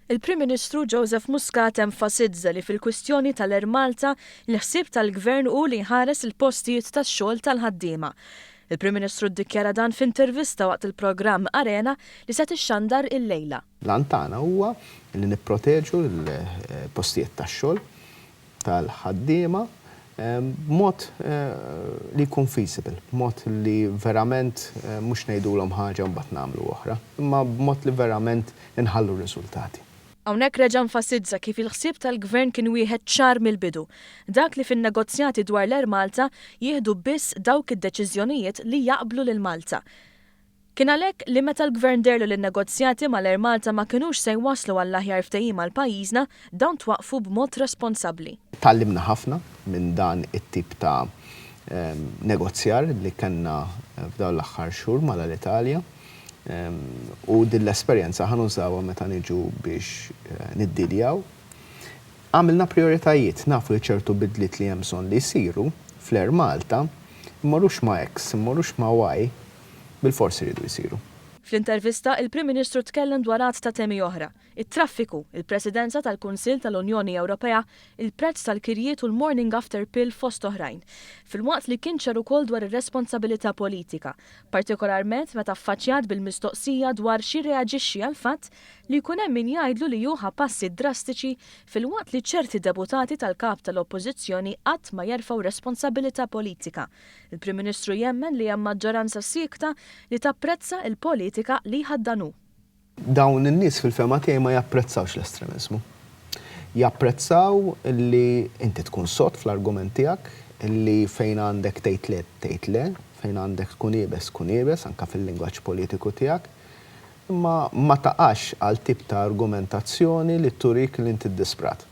Il-Prim Ministru Joseph Muscat enfasizza li fil-kwistjoni tal-Air Malta, il-ħsieb tal-Gvern hu li jħares il-postijiet tax-xogħol tal-ħaddiema. Il-Prim Ministru ddikjara dan f'intervista waqt il-programm Arena li se tixxandar illejla. L-għan tagħna huwa li nipproteġu l-postijiet tax-xogħol tal-ħaddiema b'mod li jkun feasible, b'mod li verament mhux ngħidulhom ħaġa u mbagħad nagħmlu oħra, imma b'mod li verament inħallu r-riżultati. Hawnhekk reġa' enfasizza kif il-ħsieb tal-Gvern kien wieħed ċar mill-bidu, dak li fin-negozjati dwar l-Air Malta jieħdu biss dawk id-deċiżjonijiet li jaqblu lil Malta. Kien għalhekk li meta l-Gvern dehrlu li n-negozjati mal-Air Malta ma kinux se jwasslu għall-aħjar ftehim għal pajjiżna, dawn twaqqfu b'mod responsabbli. Tgħallimna ħafna minn dan it-tip ta' negozjar li kellna f'dawn l-aħħar xhur mal-Alitalia u din l-esperjenza ħa nużawha meta niġu biex niddiljaw. Għamilna prijoritajiet, nafu li ċertu bidliet li hemm bżonn li jsiru fl-Air Malta immorrux ma' X, immorrux ma' Y, bilfors iridu jsiru. Fl-intervista, il-Prim Ministru tkellem dwar għadd ta' temi oħra, it-traffiku, il-Presidenza tal-Kunsill tal-Unjoni Ewropea, il-prezz tal-kirjiet u l-morning after pill fost oħrajn. Filwaqt li kien ċar ukoll dwar ir-responsabilità politika, partikolarment meta ffaċċjat bil-mistoqsija dwar x'jirreaġixxi għall-fatt li jkun hemm min jgħidlu li hu ħa passi drastiċi filwaqt li ċerti deputati tal-Kap tal-Oppożizzjoni qatt ma jerfgħu responsabilità politika. Il-Prim Ministru jemmen li hemm maġġoranza siekta li tapprezza l-politika li jħaddan hu. Dawn in-nies fil-fehma tiegħi ma japprezzawx l-estremiżmu. Japprezzaw li inti tkun sod fl-argument tiegħek, li fejn għandek tgħid le tgħid le, fejn għandek tkun iebes tkun iebes anke fil-lingwaġġ politiku tiegħek, imma ma taqax għal tip ta' argumentazzjoni li turik li inti ddisprat.